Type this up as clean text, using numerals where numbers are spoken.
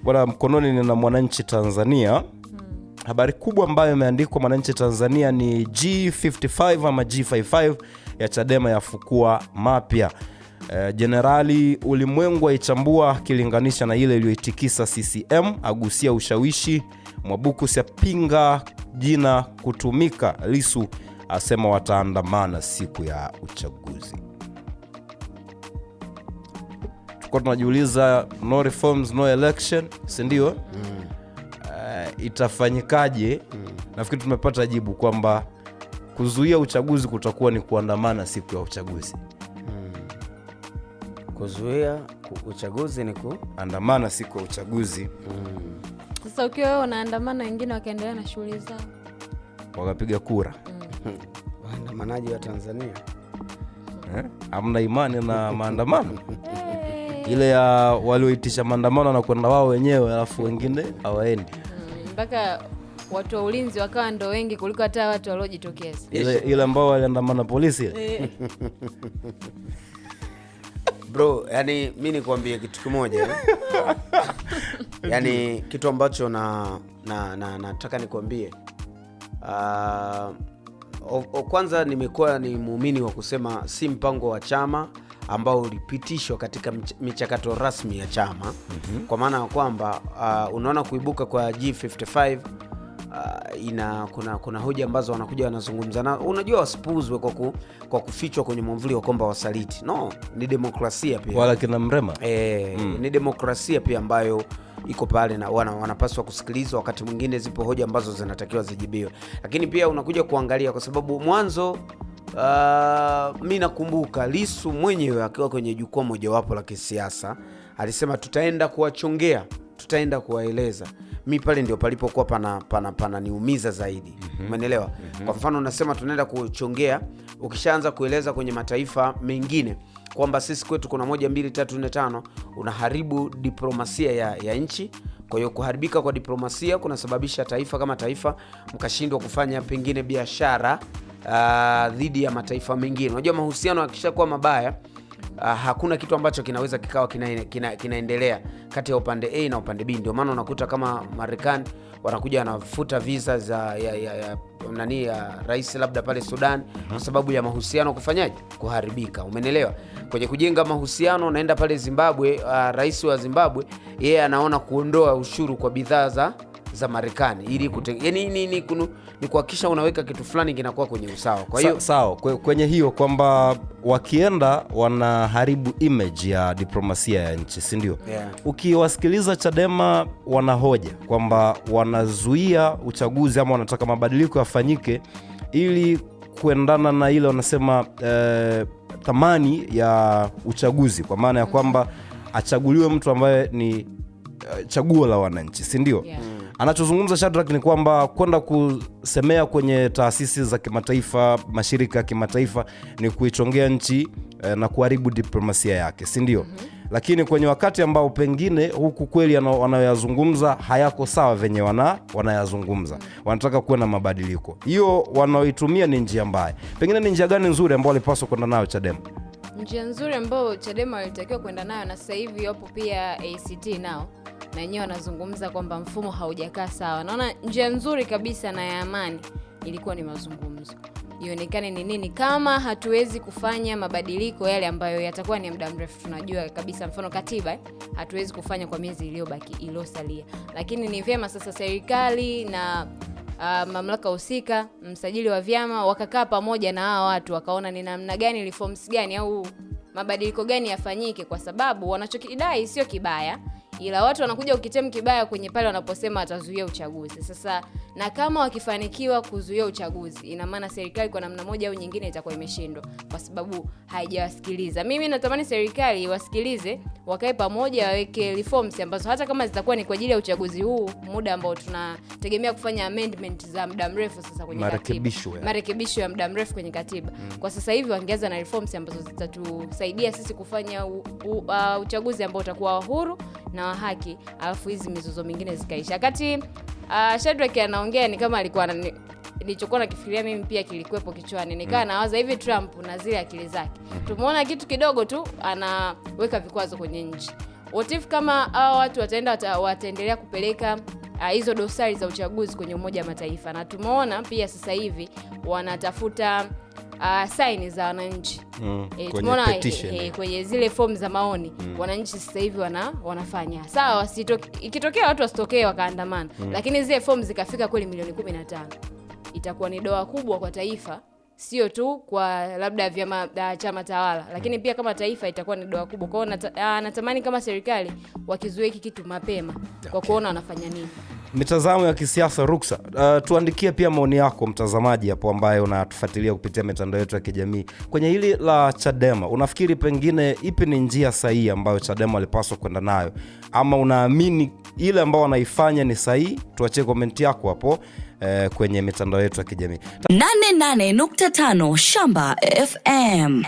Bwana, mkononi nina Mwananchi Tanzania. Habari kubwa ambayo imeandikwa Mwananchi Tanzania ni G55 ama G55 ya Chadema yafukua mapya. Jenerali Ulimwengu aichambua akilinganisha na ile iliyoitikisa CCM, agusia ushawishi. Mwabukusi apinga jina kutumika. Lissu asema wataandamana siku ya uchaguzi. Tulikuwa tunajiuliza no reforms no election, si ndio? Itafanyikaje? Nafikiri tumepata jibu kwamba kuzuia uchaguzi kutakuwa ni kuandamana siku ya uchaguzi. Kuzuia uchaguzi ni andamana siku ya uchaguzi. Sasa ukiwa wewe unaandamana, wengine wakaendelea na shughuli zao, wakapiga kura. Waandamanaji wa Tanzania. Hamna imani na maandamano? Ile ya walioitisha maandamano na kwenda wao wenyewe alafu wengine hawaendi. Mpaka watu wa ulinzi wakawa ndo wengi kuliko hata watu waliojitokeza. Ile ambao waliandamana polisi ile. Bro, yani mi nikwambie kitu kimoja. Yani kitu ambacho nataka nikwambie. Kwanza nimekuwa ni muumini wa kusema si mpango wa chama ambao ulipitishwa katika michakato rasmi ya chama. Kwa maana ya kwamba unaona kuibuka kwa G55, ina kuna hoja ambazo wanakuja wanazungumza na unajua wasipuzwe kwa kufichwa kwenye mwamvuli wa kwamba wasaliti. No, ni demokrasia pia. Wala kina Mrema. Ni demokrasia pia ambayo iko pale na wanapaswa kusikilizwa. Wakati mwingine zipo hoja ambazo zinatakiwa zijibiwe. Lakini pia unakuja kuangalia kwa sababu mwanzo mimi nakumbuka Lissu mwenyewe akiwa kwenye jukwaa mojawapo la kisiasa alisema tutaenda kuwachongea, tutaenda kuwaeleza. Mi pale ndio palipokuwa pananiumiza zaidi. Umeelewa? Kwa mfano unasema tunaenda kuchongea, ukishaanza kueleza kwenye mataifa mengine kwamba sisi kwetu kuna 1 2 3 4 5, unaharibu diplomasia ya nchi. Kwa hiyo kuharibika kwa diplomasia kunasababisha taifa kama taifa mkashindwa kufanya pengine biashara dhidi ya mataifa mengine. Unajua mahusiano yakishakuwa mabaya, hakuna kitu ambacho kinaweza kikawa kinaendelea kati ya upande A na upande B. Ndio maana unakuta kama Marekani wanakuja wanafuta visa za ya nani ya rais labda pale Sudan kwa sababu ya mahusiano kufanyaje? Kuharibika. Umeelewa? Kwenye kujenga mahusiano unaenda pale Zimbabwe, rais wa Zimbabwe yeye anaona kuondoa ushuru kwa bidhaa za Marekani ili yani ni kuhakikisha unaweka kitu fulani kinakuwa kwenye usawa. Kwa hiyo sawa, kwenye hiyo kwamba wakienda wanaharibu image ya diplomasia ya nchi, si ndio? Yeah. Ukiwasikiliza Chadema wanahoja kwamba wanazuia uchaguzi ama wanataka mabadiliko yafanyike ili kuendana na ile wanasema thamani ya uchaguzi, kwa maana ya kwamba achaguliwe mtu ambaye ni chaguo la wananchi, si ndio? Yeah. Anachozungumza Shadrack ni kwamba kwenda kusemea kwenye taasisi za kimataifa, mashirika ya kimataifa ni kuichongea nchi na kuharibu diplomasia yake, si ndio? Lakini kwenye wakati ambao pengine huku kweli wanayazungumza hayako sawa venye wanayazungumza. Wanataka kuwe na mabadiliko. Hiyo wanaoitumia ni njia mbaya. Pengine ni njia gani nzuri ambayo walipaswa kwenda nayo Chadema? Njia nzuri ambayo Chadema walitakiwa kwenda nayo, na sasa hivi wapo pia ACT nao na wenyewe wanazungumza kwamba mfumo haujakaa sawa. Naona njia nzuri kabisa na ya amani ilikuwa ni mazungumzo. Ionekane ni nini kama hatuwezi kufanya mabadiliko yale ambayo yatakuwa ni muda mrefu, tunajua kabisa mfano katiba hatuwezi kufanya kwa miezi iliyobaki iliyosalia. Lakini ni vyema sasa serikali na mamlaka husika, msajili wa vyama wakakaa pamoja na hawa watu wakaona ni namna gani, reforms gani au mabadiliko gani yafanyike, kwa sababu wanachokidai sio kibaya, ila watu wanakuja ukitem kibaya kwenye pale wanaposema watazuia uchaguzi. Sasa na kama wakifanikiwa kuzuia uchaguzi, ina maana serikali kwa namna moja au nyingine itakuwa imeshindwa kwa sababu haijawasikiliza. Mimi natamani serikali iwasikilize, wakae pamoja, waweke reforms ambazo hata kama zitakuwa ni kwa ajili ya uchaguzi huu, muda ambao tunategemea kufanya amendment za muda mrefu sasa kwenye katiba. Marekebisho ya muda mrefu kwenye katiba. Kwa sasa hivi wangeanza na reforms ambazo zitatusaidia sisi kufanya uchaguzi ambao utakuwa huru na wa haki, alafu hizi mizozo mingine zikaisha. Wakati Shadrack anaongea ni kama alikuwa nilichokuwa nakifikiria mimi pia kilikuwepo kichwani. Nikaa nawaza hivi Trump na zile akili zake. Tumeona kitu kidogo tu anaweka vikwazo kwenye nchi. What if kama hawa watu wataenda wataendelea kupeleka hizo dosari za uchaguzi kwenye Umoja wa Mataifa, na tumeona pia sasa hivi wanatafuta saini za wananchi Kwenye tumeona petition. Kwenye zile fomu za maoni wananchi sasa hivi wanafanya sawa, ikitokea watu wasitokee wakaandamana, lakini zile fomu zikafika kweli milioni 15, itakuwa ni doa kubwa kwa taifa, sio tu kwa labda vyama chama tawala, lakini pia kama taifa itakuwa ni doa kubwa. Kwa hiyo natamani kama serikali wakizuia hiki kitu mapema kwa kuona wanafanya nini. Mitazamo ya kisiasa ruksa. Tuandikie pia maoni yako mtazamaji hapo ambaye unatufuatilia kupitia mitandao yetu ya kijamii. Kwenye hili la Chadema, unafikiri pengine ipi ni njia sahihi ambayo Chadema walipaswa kwenda nayo, ama unaamini ile ambao wanaifanya ni sahihi? Tuachie komenti yako hapo kwenye mitandao yetu ya kijamii. 88.5 Shamba FM.